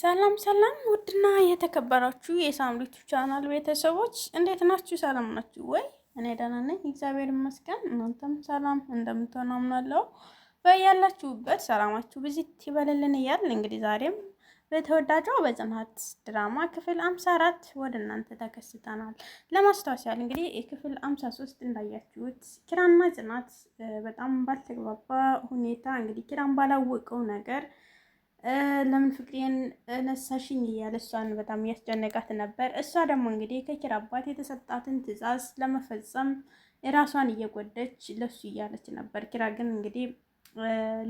ሰላም ሰላም፣ ውድና የተከበራችሁ የሳምሪቱ ቻናል ቤተሰቦች እንዴት ናችሁ? ሰላም ናችሁ ወይ? እኔ ደህና ነኝ፣ እግዚአብሔር ይመስገን። እናንተም ሰላም እንደምትሆኑ አምናለሁ። በያላችሁበት ሰላማችሁ ብዝት ይበልልን እያልን እንግዲህ ዛሬም በተወዳጇ በጽናት ድራማ ክፍል 54 ወደ እናንተ ተከስተናል። ለማስታወስ ያህል እንግዲህ ክፍል 53 እንዳያችሁት ኪራና ጽናት በጣም ባልተግባባ ሁኔታ እንግዲህ ኪራን ባላወቀው ነገር ለምን ፍቅሬን ነሳሽኝ እያለ እሷን በጣም እያስጨነቃት ነበር። እሷ ደግሞ እንግዲህ ከኪራ አባት የተሰጣትን ትዕዛዝ ለመፈጸም ራሷን እየጎደች ለሱ እያለች ነበር። ኪራ ግን እንግዲህ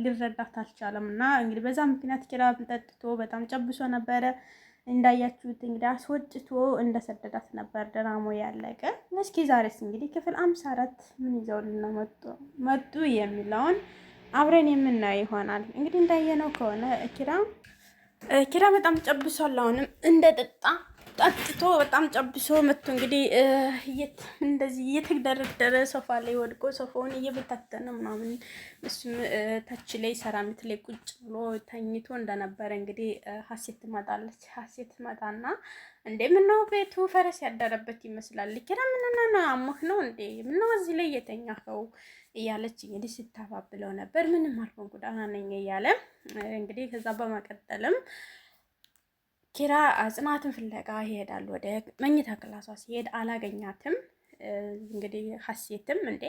ሊረዳት አልቻለም እና እንግዲህ በዛ ምክንያት ኪራ ጠጥቶ በጣም ጨብሶ ነበረ። እንዳያችሁት እንግዲህ አስወጥቶ እንደሰደዳት ነበር ድራማው ያለቀ። እስኪ ዛሬስ እንግዲህ ክፍል 54 ምን ይዘውልን መጡ የሚለውን አብረን የምናየው ይሆናል። እንግዲህ እንዳየነው ከሆነ ኪራ ኪራ በጣም ጨብሷል። አሁንም እንደጠጣ ጠጥቶ በጣም ጨብሶ መጥቶ እንግዲህ እንደዚህ እየተደረደረ ሶፋ ላይ ወድቆ ሶፋውን እየበታተነ ምናምን እሱም ታች ላይ ሰራሚት ላይ ቁጭ ብሎ ተኝቶ እንደነበረ እንግዲህ ሀሴት ትመጣለች። ሀሴት ትመጣና እንዴ ምነው ቤቱ ፈረስ ያደረበት ይመስላል። ኪራ ምን ሆነህ ነው? አሞህ ነው እንዴ? ምነው እዚህ ላይ የተኛኸው? እያለች እንግዲህ ስታባብለው ነበር። ምንም አልሆንኩ ደህና ነኝ እያለ እንግዲህ ከዛ በመቀጠልም ኪራ ጽናትን ፍለጋ ይሄዳል። ወደ መኝታ ክላሷ ሲሄድ አላገኛትም። እንግዲህ ሀሴትም እንዴ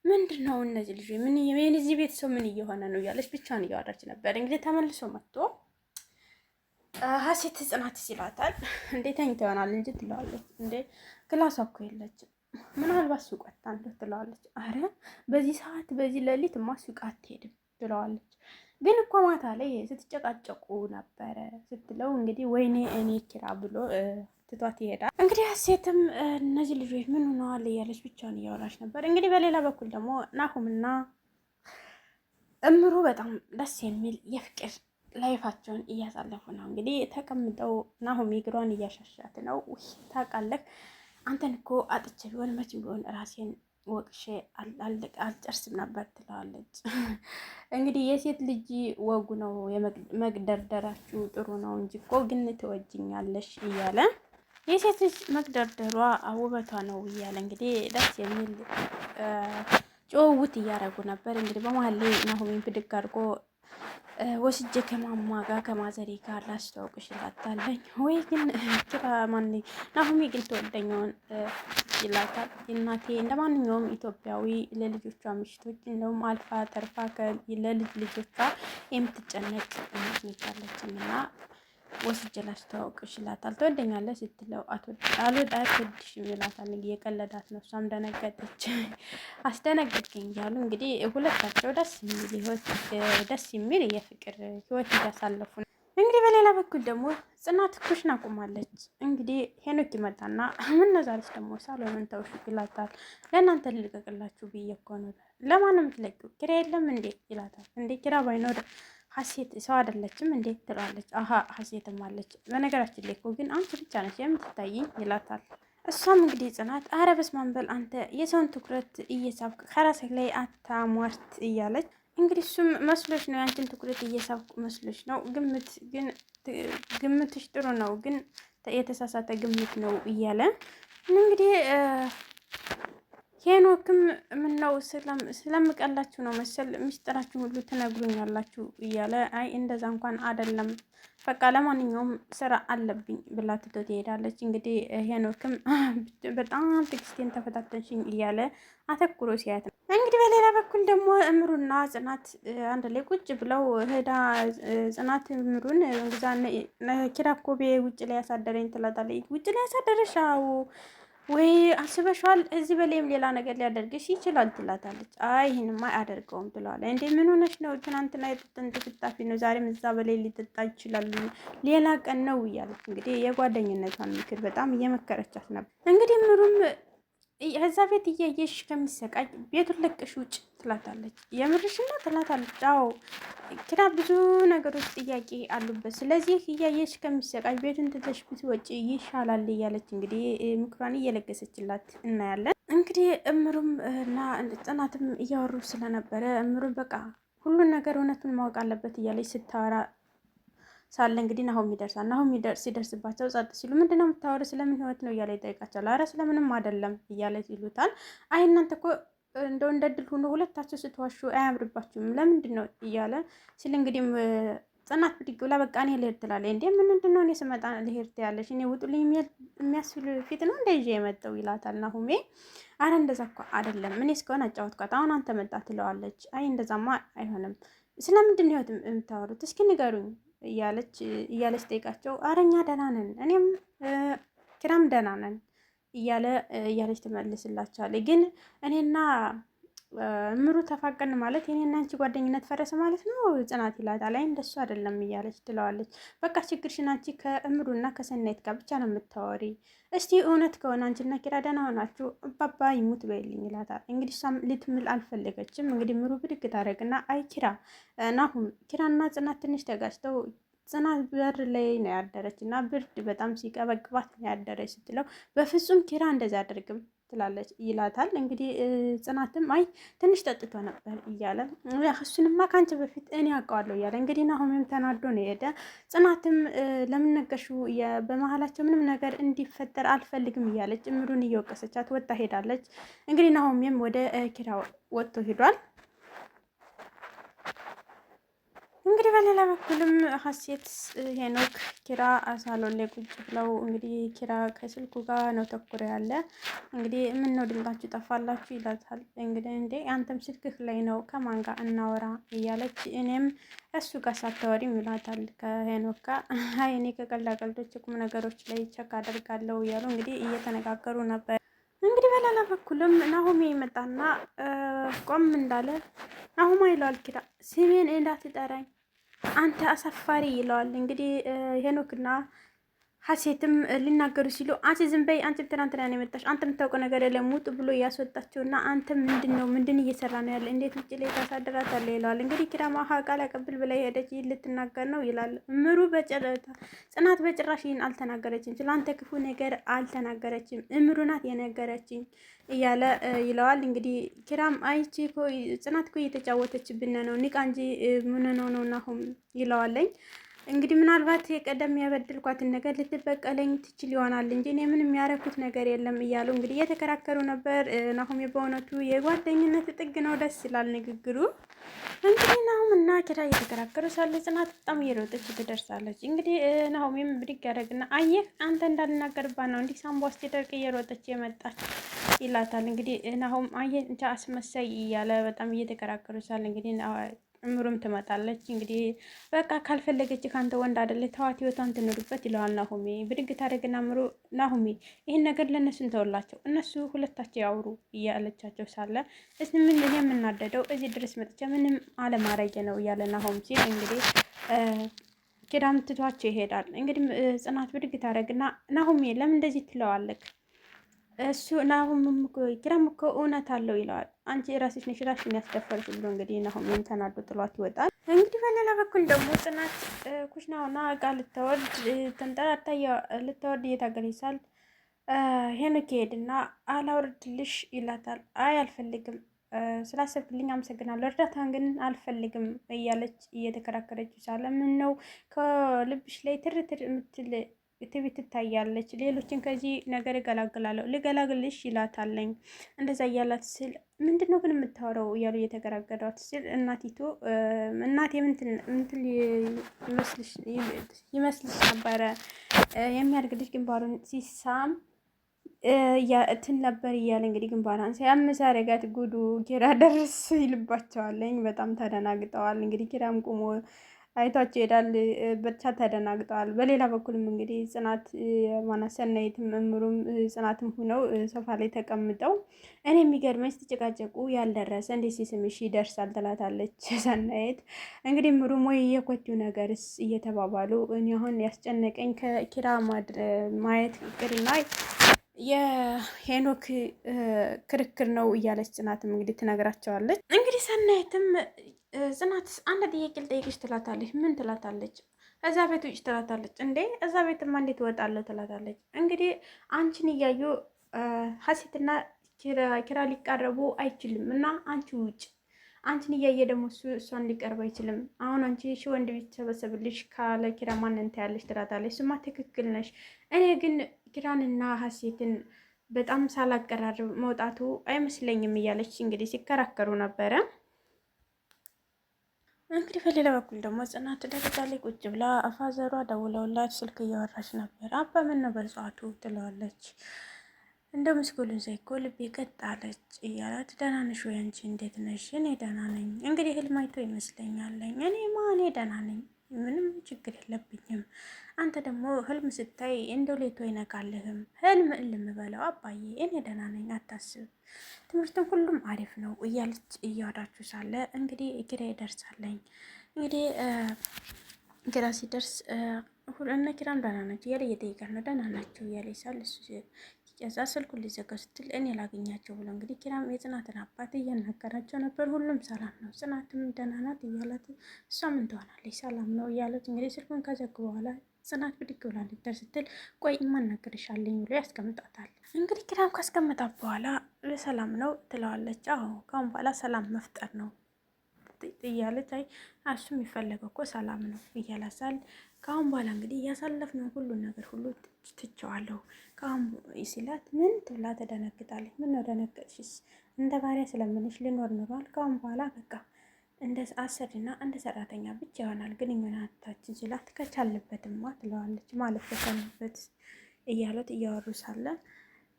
ምንድን ነው እነዚህ ልጆች ምን የዚህ ቤት ሰው ምን እየሆነ ነው እያለች ብቻዋን እያወራች ነበር። እንግዲህ ተመልሶ መጥቶ ሀሴት ጽናት ይላታል። እንዴ ተኝታ ይሆናል እንጂ ትለዋለች። እንዴ ክላሷ እኮ የለችም ምናልባት ሱቅ ወጣ እንደው ትለዋለች። አረ በዚህ ሰዓት በዚህ ሌሊትማ ሱቅ አትሄድም ትለዋለች። ግን እኮ ማታ ላይ ስትጨቃጨቁ ነበረ ስትለው እንግዲህ ወይኔ እኔ ኪራ ብሎ ትቷት ይሄዳል። እንግዲህ ሀሴትም እነዚህ ልጆች ምን ሆነዋል እያለች ብቻውን እያወራች ነበር። እንግዲህ በሌላ በኩል ደግሞ ናሁምና እምሩ በጣም ደስ የሚል የፍቅር ላይፋቸውን እያሳለፉ ነው። እንግዲህ ተቀምጠው ናሁም እግሯን እያሻሻት ነው። ውይ ታውቃለህ፣ አንተን እኮ አጥቼ ቢሆን መቼም ቢሆን ራሴን ወቅሼ አልጨርስም ነበር ትለዋለች። እንግዲህ የሴት ልጅ ወጉ ነው መግደርደራችሁ ጥሩ ነው እንጂ እኮ ግን ትወጅኛለሽ እያለ የሴት ልጅ መግደርደሯ ውበቷ ነው እያለ እንግዲህ ደስ የሚል ጭውውት እያደረጉ ነበር። እንግዲህ በመሀል ላይ ናሆሜን ብድግ አድርጎ ወስጄ ከማማ ጋር ከማዘሬ ጋር ላስተዋውቅሽ እላታለኝ። ወይ ግን ኪራ ማን ናሆሜ ግን ተወደኛውን ይላታል። እናቴ እንደ ማንኛውም ኢትዮጵያዊ ለልጆቿ ምሽቶች እንደውም አልፋ ተርፋ ለልጅ ልጆቿ የምትጨነቅ እናት ነች አለችኝ እና ወስጄ ላስተዋውቅሽ ይላታል። ትወደኛለህ ስትለው አልወድሽም ይላታል። እየቀለዳት ነው። እሷም ደነገጠች። አስደነገጥከኝ እያሉ እንግዲህ ሁለታቸው ደስ የሚል ህይወት ደስ የሚል የፍቅር ህይወት እያሳለፉ ነው። እንግዲህ በሌላ በኩል ደግሞ ጽናት ኩሽና ቆማለች። እንግዲህ ሄኖክ ይመጣና ምነው ዛሬስ ደግሞ ሳሎኑን ተውሽ ይላታል። ለእናንተ ልልቀቅላችሁ ብዬ እኮ ነው። ለማን ነው የምትለቂው? ኪራ የለም እንዴ ይላታል። እንዴ ኪራ ባይኖር ሀሴት ሰው አይደለችም እንዴ ትለዋለች። አሀ ሀሴትም አለች። በነገራችን ላይ እኮ ግን አንቺ ብቻ ነሽ የምትታይኝ ይላታል። እሷም እንግዲህ ጽናት አረ በስመ አብ በል አንተ የሰውን ትኩረት እየሳብክ ከራስህ ላይ አታሟርት እያለች እንግዲህ እሱም መስሎች ነው ያንቺን ትኩረት እየሳብኩ መስሎች ነው። ግምት ግን ግምትሽ ጥሩ ነው ግን የተሳሳተ ግምት ነው እያለ እንግዲህ ሄኖክም ምነው ስለምቀላችሁ ነው መሰል ምስጢራችሁ ሁሉ ትነግሩኛላችሁ እያለ አይ እንደዛ እንኳን አደለም፣ በቃ ለማንኛውም ስራ አለብኝ ብላ ትቶ ትሄዳለች። እንግዲህ ሄኖክም በጣም ትዕግስቴን ተፈታተንሽኝ እያለ አተኩሮ ሲያት ነው። እንግዲህ በሌላ በኩል ደግሞ እምሩና ጽናት አንድ ላይ ቁጭ ብለው ሄዳ ጽናት እምሩን እንግዛ ኪራ እኮ ውጭ ላይ ያሳደረኝ ትላታለች። ውጭ ላይ ያሳደረሽ? አዎ ወይ አስበሽዋል? እዚህ በላይም ሌላ ነገር ሊያደርግሽ ይችላል ትላታለች። አይ ይህንማ አያደርገውም ትለዋለች። እንዴ ምን ሆነሽ ነው? ትናንትና የጠጣን ጥፍጣፊ ነው፣ ዛሬም እዛ በላይ ሊጠጣ ይችላል፣ ሌላ ቀን ነው እያለች እንግዲህ የጓደኝነቷን ምክር በጣም እየመከረቻት ነበር። እንግዲህ ምሩም ከዛ ቤት እያየሽ ከሚሰቃይ ቤቱን ለቀሽ ውጭ ትላታለች። የምርሽ ነው ትላታለች። አዎ ኪራ ብዙ ነገሮች ጥያቄ አሉበት። ስለዚህ እያየሽ ከሚሰቃይ ቤቱን ትተሽ ብትወጪ ይሻላል እያለች እንግዲህ ምክሯን እየለገሰችላት እናያለን። እንግዲህ እምሩም እና ጽናትም እያወሩ ስለነበረ እምሩም በቃ ሁሉን ነገር እውነቱን ማወቅ አለበት እያለች ስታወራ ሳለ እንግዲህ ናሆም ይደርሳል። ናሆም ሲደርስባቸው ጸጥ ሲሉ ምንድነው የምታወሪው? ስለምን ህይወት ነው እያለ ይጠይቃቸዋል። አረ ስለምንም አይደለም እያለ ይሉታል። አይ እናንተ እኮ እንደው እንደ ድል ሆኖ ሁለታችሁ ስትዋሹ አያምርባችሁም ለምንድን ነው እያለ ሲል እንግዲህ ጽናት ብድግ ብላ በቃ እኔ ልሄድ ትላለች። እንዴ ምንድን ነው እኔ ስመጣ ልሄድ ትያለሽ? እኔ ውጡልኝ የሚያስብል ፊት ነው እንደ ይዤ የመጣው ይላታል ናሁሜ። አረ እንደዛ እኮ አይደለም እኔ እስከሆነ አጫወትኳት፣ አሁን አንተ መጣ ትለዋለች። አይ እንደዛማ አይሆንም። ስለምንድን ነው ህይወት የምታወሩት? እስኪ ንገሩኝ እያለች እያለች ጠይቃቸው። አረ እኛ ደህና ነን፣ እኔም ኪራም ደህና ነን እያለ እያለች ትመልስላቸዋለች። ግን እኔና ምሩ ተፋቀን ማለት የኔና አንቺ ጓደኝነት ፈረሰ ማለት ነው ጽናት ይላታል። አይ እንደሱ አይደለም እያለች ትለዋለች። በቃ ችግርሽን አንቺ ከእምሩና ከሰናይት ጋር ብቻ ነው የምታወሪ። እስቲ እውነት ከሆነ አንቺና ኪራ ደህና ሆናችሁ አባባ ይሙት በይልኝ ይላታል። እንግዲህ እሷም ልትምል አልፈለገችም። እንግዲህ ምሩ ብድግ ታደርግና አይ ኪራ ናሁም ኪራና ጽናት ትንሽ ተጋጭተው ጽናት በር ላይ ነው ያደረች እና ብርድ በጣም ሲቀበቅባት ነው ያደረች ስትለው በፍጹም ኪራ እንደዚህ አደርግም ትላለች ይላታል። እንግዲህ ጽናትም አይ ትንሽ ጠጥቶ ነበር እያለ እሱንማ ከአንቺ በፊት እኔ አውቀዋለሁ እያለ እንግዲህ ናሆምም ተናዶ ነው የሄደ። ጽናትም ለምን ነገርሽው በመሀላቸው ምንም ነገር እንዲፈጠር አልፈልግም እያለች እምሩን እየወቀሰቻት ወጣ ሄዳለች። እንግዲህ ናሆምም ወደ ኪራ ወጥቶ ሄዷል። እንግዲህ በሌላ በኩልም ሀሴት ሄኖክ ኪራ ሳሎን ላይ ቁጭ ብለው እንግዲህ ኪራ ከስልኩ ጋር ነው ተኩሮ ያለ። እንግዲህ ምን ነው ድምጣችሁ ጠፋላችሁ ይላታል። እንግዲህ እንዴ አንተም ስልክህ ላይ ነው ከማን ጋር እናወራ እያለች እኔም እሱ ጋር ሳታወሪም ይላታል ከሄኖክ ጋር። አይ እኔ ከቀልዳ ቀልዶች ቁም ነገሮች ላይ check አደርጋለሁ እያሉ እንግዲህ እየተነጋገሩ ነበር። እንግዲህ በሌላ በኩልም ናሆሜ ይመጣና ቆም እንዳለ ናሆማ ይለዋል ኪራ ስሜን እንዳትጠራኝ አንተ አሳፋሪ ይለዋል። እንግዲህ ሄኖክና ሀሴትም ሊናገሩ ሲሉ አንቺ ዝም በይ፣ አንቺም ትናንትና ነው የመጣሽ፣ አንተ የምታውቀው ነገር የለም ውጡ ብሎ እያስወጣቸውና አንተ ምንድን ነው ምንድን እየሰራ ነው ያለ እንዴት ውጭ ላይ ታሳድራታለህ? ይለዋል። እንግዲህ ኪራማ ቃል አቀብል ብላ የሄደች ይህን ልትናገር ነው ይላል። ምሩ ጽናት በጭራሽ ይህን አልተናገረችም፣ ስለአንተ ክፉ ነገር አልተናገረችም፣ እምሩ ናት የነገረችኝ እያለ ይለዋል። እንግዲህ ኪራም አይቺ ጽናት እኮ እየተጫወተችብን ነው ንቃ እንጂ ምን ነው ነው ናሁም ይለዋለኝ። እንግዲህ ምናልባት የቀደም ያበድልኳትን ነገር ልትበቀለኝ ትችል ይሆናል እንጂ እኔ ምንም ያረኩት ነገር የለም እያሉ እንግዲህ እየተከራከሩ ነበር። ናሆሜ በእውነቱ የጓደኝነት ጥግ ነው፣ ደስ ይላል ንግግሩ። እንግዲህ ናሆም እና ኪራ እየተከራከሩ ሳለ ጽናት በጣም እየሮጠች ትደርሳለች። እንግዲህ ናሆሜም ብድግ ያደርግና አየህ አንተ እንዳልናገርባት ነው እንዲህ ሳምቧ እስኪደርቅ እየሮጠች የመጣች ይላታል። እንግዲህ ናሆም አየህ እንቻ አስመሳይ እያለ በጣም እየተከራከሩ ሳለ እንግዲህ እምሩም ትመጣለች። እንግዲህ በቃ ካልፈለገች ከአንተ ወንድ አይደለ ተዋት፣ ህይወቷን ትኖርበት ይለዋል ናሆሜ። ብድግ ታደርግና እምሩ ናሆሜ ይህን ነገር ለእነሱ እንተውላቸው፣ እነሱ ሁለታቸው ያውሩ እያለቻቸው ሳለ እስ ምን የምናደደው እዚህ ድረስ መጥቼ ምንም አለማድረጌ ነው እያለ ናሆም ሲል እንግዲህ ኪራም ትቷቸው ይሄዳል። እንግዲህ ጽናት ብድግ ታደርግና ናሆሜ ለምን እንደዚህ ትለዋለክ? እሱ ናሁም ኪራም እኮ እውነት አለው ይለዋል። አንቺ ራስሽ ነሽ ራስሽን ያስደፈርሽ ብሎ እንግዲህ ናሁምም ተናዶ ጥሏት ይወጣል። እንግዲህ በሌላ በኩል ደግሞ ጽናት ኩሽናውና እቃ ልታወርድ ተንጠራርታ ልታወርድ እየታገለች ሳል ሄኖክ ይሄድና አላውርድልሽ ይላታል። አይ አልፈልግም፣ ስላሰብክልኝ አመሰግናለሁ፣ እርዳታን ግን አልፈልግም እያለች እየተከራከረች ሳለ ምን ነው ከልብሽ ላይ ትርትር የምትል ትዕቢት ትታያለች። ሌሎችን ከዚህ ነገር እገላግላለሁ ልገላግልሽ ይላታለኝ። እንደዛ እያላት ስል ምንድን ነው ግን የምታወራው እያሉ እየተገራገሯት ሲል እናቲቱ እናቴ ምንትል ይመስልሽ ነበረ የሚያድግልሽ ግንባሩን ሲሳም እንትን ነበር እያለ እንግዲህ ግንባሯን ሲያምስ ያደረጋት ጉዱ ኪራ ደርስ ይልባቸዋለኝ። በጣም ተደናግጠዋል። እንግዲህ ኪራም ቁሞ አይቷቸው ይሄዳል። ብቻ ተደናግጠዋል። በሌላ በኩልም እንግዲህ ጽናት ማና ሰናይትም እምሩም ጽናትም ሁነው ሶፋ ላይ ተቀምጠው እኔ የሚገርመኝ ስትጨቃጨቁ ያልደረሰ እንዴት ሲስምሽ ይደርሳል ትላታለች ሰናይት። እንግዲህ እምሩም ወይ የኮቲው ነገርስ እየተባባሉ እኔ አሁን ያስጨነቀኝ ከኪራ ማየት ይቅርና የሄኖክ ክርክር ነው እያለች ጽናትም እንግዲህ ትነግራቸዋለች። እንግዲህ ሰናይትም ጽናት አንድ ጥያቄ ልጠይቅሽ ትላታለች። ምን ትላታለች? እዛ ቤት ውጭ ትላታለች። እንዴ እዛ ቤትማ እንዴት እወጣለሁ ትላታለች። እንግዲህ አንቺን እያዩ ሀሴትና ኪራ ሊቃረቡ አይችልም እና አንቺ ውጭ አንቺን እያየ ደግሞ እሱ እሷን ሊቀርብ አይችልም። አሁን አንቺ ሺ ወንድ ቢሰበሰብልሽ ካለ ኪራ ማንን ታያለሽ? ትላታለች። እሱማ ትክክል ነሽ። እኔ ግን ኪራንና ሀሴትን በጣም ሳላቀራርብ መውጣቱ አይመስለኝም እያለች እንግዲህ ሲከራከሩ ነበረ። እንግዲህ በሌላ በኩል ደግሞ ጽናት ደረጃ ላይ ቁጭ ብላ ፋዘሯ ደውለውላት ስልክ እያወራች ነበር። አባ ምን ነው በሰዓቱ ትለዋለች። እንደ ምስጉልን ሳይኮ ልቤ ቀጥ አለች እያላት ደህና ነሽ ወይ አንቺ እንዴት ነሽ? እኔ ደህና ነኝ። እንግዲህ ህልም አይቶ ይመስለኛለኝ። እኔማ እኔ ደህና ነኝ፣ ምንም ችግር የለብኝም። አንተ ደግሞ ህልም ስታይ እንደው ሌቶ አይነቃልህም። ህልም እልም በለው አባዬ፣ እኔ ደህና ነኝ፣ አታስብ፣ ትምህርትም ሁሉም አሪፍ ነው እያለች እያወራችሁ ሳለ እንግዲህ ኪራ ይደርሳለኝ። እንግዲህ ኪራ ሲደርስ እነ ኪራም ደህና ናቸው እያለ እየጠየቃት ነው። ደህና ናቸው እያለ ይሳል እሱ ከዛ ስልኩን ሊዘጋው ስትል እኔ ላገኛቸው ብሎ እንግዲህ ኪራም የጽናትን አባት እያናገራቸው ነበር። ሁሉም ሰላም ነው፣ ጽናትም ደህና ናት እያላት እሷ ምን ትሆናለች ሰላም ነው እያለት እንግዲህ ስልኩን ከዘጉ በኋላ ጽናት ብድግ ብላ ልትደርስ ስትል ቆይ እማናገርሻለኝ ብሎ ያስቀምጣታል። እንግዲህ ኪራም ካስቀምጣት በኋላ ሰላም ነው ትለዋለች። አዎ ካሁን በኋላ ሰላም መፍጠር ነው እያለች አይ እሱ የሚፈለገው እኮ ሰላም ነው እያላሳል ከአሁን በኋላ እንግዲህ እያሳለፍነው ሁሉን ነገር ሁሉ ትቼዋለሁ ከአሁን ሲላት ምን ትብላ ተደነግጣለች። ምን ነው ደነገጥሽስ? እንደ ባሪያ ስለምንሽ ልኖር ኖሯል። ከአሁን በኋላ በቃ እንደ አሰሪና እንደ ሰራተኛ ብቻ ይሆናል ግንኙነታችን ሲላት ከቻልንበትማ ትለዋለች። ማለት ከቻልንበት እያለት እያወሩ ሳለ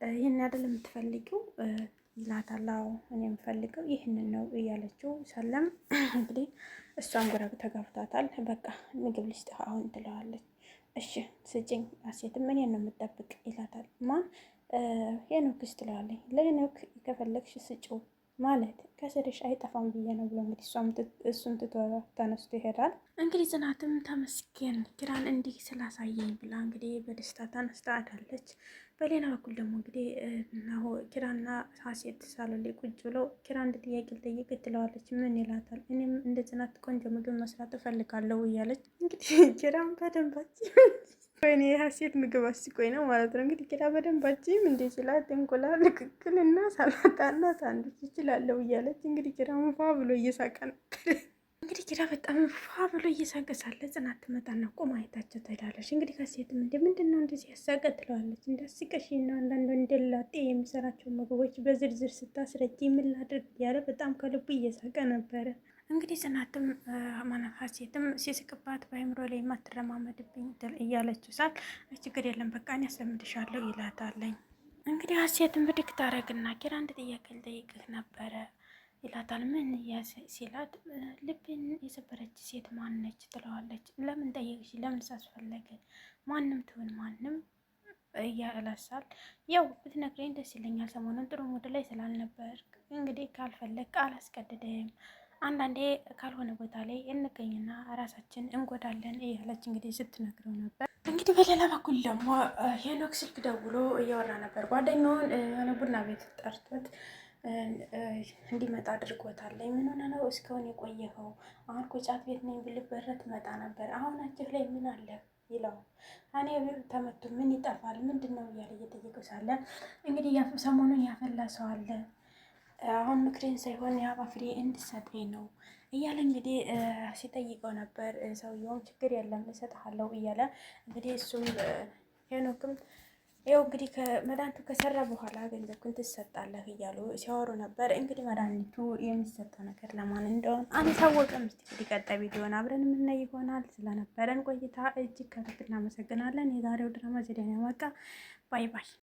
ይህን አይደል የምትፈልጊው ይላታል። አዎ እኔ የምፈልገው ይህንን ነው እያለችው ሳለም እንግዲህ እሷም ግራ ተጋብቷታል። በቃ ምግብ ልስጥህ አሁን ትለዋለች። እሺ ስጭኝ፣ አሴትም እኔን ነው የምጠብቅ ይላታል። ማን ሄኖክስ ትለዋለች። ለሄኖክ ከፈለግሽ ስጭው ማለት ከስርሽ አይጠፋም ብዬ ነው ብሎ እንግዲህ እሱን ትቶ ተነስቶ ይሄዳል። እንግዲህ ጽናትም ተመስገን ኪራን እንዲህ ስላሳየኝ ብላ እንግዲህ በደስታ ተነስታ አዳለች። በሌላ በኩል ደግሞ እንግዲህ ኪራና ሀሴት ሳሎን ላይ ቁጭ ብለው ኪራ አንድ ጥያቄ ልጠይቅ ትለዋለች። ምን ይላታል። እኔም እንደ ጽናት ቆንጆ ምግብ መስራት እፈልጋለሁ እያለች እንግዲህ ኪራም በደንባችን ወይኔ የሀሴት ምግብ አስቆኝ ነው ማለት ነው። እንግዲህ ኪራ በደንባችም እንዴ ይችላል እንቁላል ቅቅልና ሰላጣና ሳንዱች ይችላለሁ እያለች እንግዲህ ኪራም ፏ ብሎ እየሳቀ ነበር። እንግዲህ ኪራ በጣም ፏ ብሎ እየሳቀ ሳለ ጽናት ትመጣና ቆማ አይታቸው ትሄዳለች። እንግዲህ ከሴትም እንደ ምንድን ነው እንደዚህ ያሳቀ ትለዋለች። እንዳስቀሽ ነው አንዳንድ ወንደላጤ የሚሰራቸው ምግቦች በዝርዝር ስታስረጂ ምን ላድርግ እያለ በጣም ከልቡ እየሳቀ ነበረ። እንግዲህ ጽናትም ማናት ሀሴትም ሲስቅባት በአይምሮ ላይ የማትረማመድብኝ እያለችው ሳል ችግር የለም በቃ እኔ አስለምድሻለሁ ይላታለኝ። እንግዲህ ሀሴትም ብድግ ታደርግና ኪራ አንድ ጥያቄ ልጠይቅህ ነበረ ይላታል። ምን ሲላት ልብን የሰበረች ሴት ማነች ትለዋለች። ለምን ጠየቅሽ? ለምን ሳስፈለገ? ማንም ትሁን ማንም እያላሳል ያው ብትነግረኝ ደስ ይለኛል። ሰሞኑን ጥሩ mood ላይ ስላልነበር እንግዲህ ካልፈለግ አላስገድድም። አንዳንዴ ካልሆነ ቦታ ላይ እንገኝና ራሳችን እንጎዳለን እያለች እንግዲህ ስትነግረው ነበር። እንግዲህ በሌላ በኩል ደግሞ ሄኖክ ስልክ ደውሎ እያወራ ነበር። ጓደኛውን የሆነ ቡና ቤት ጠርቶት እንዲመጣ አድርጎታል። ምን ሆነ ነው እስካሁን የቆየኸው? አሁን እኮ ጫት ቤት ነኝ ብልህ በረ ትመጣ ነበር። አሁን እጅህ ላይ ምን አለ ይለዋል። እኔ ተመቶ ምን ይጠፋል ምንድን ነው እያለ እየጠየቀው ሳለ እንግዲህ ሰሞኑን ያፈላ ሰው አለ። አሁን ምክሬን ሳይሆን የአበባ ፍሬ እንድሰጠኝ ነው እያለ እንግዲህ ሲጠይቀው ነበር። ሰውየውም ችግር የለም እሰጥሃለሁ እያለ እንግዲህ እሱም ሄኖክም ይኸው እንግዲህ መድኃኒቱ ከሰራ በኋላ ገንዘብክን ትሰጣለህ እያሉ ሲያወሩ ነበር። እንግዲህ መድኃኒቱ የሚሰጠው ነገር ለማን እንደሆነ አልታወቀም። እስኪ እንግዲህ ቀጣይ ቪዲዮን አብረን የምናይ ይሆናል። ስለነበረን ቆይታ እጅግ ከልብ እናመሰግናለን። የዛሬው ድራማ እዚህ ላይ ያበቃ። Bye bye።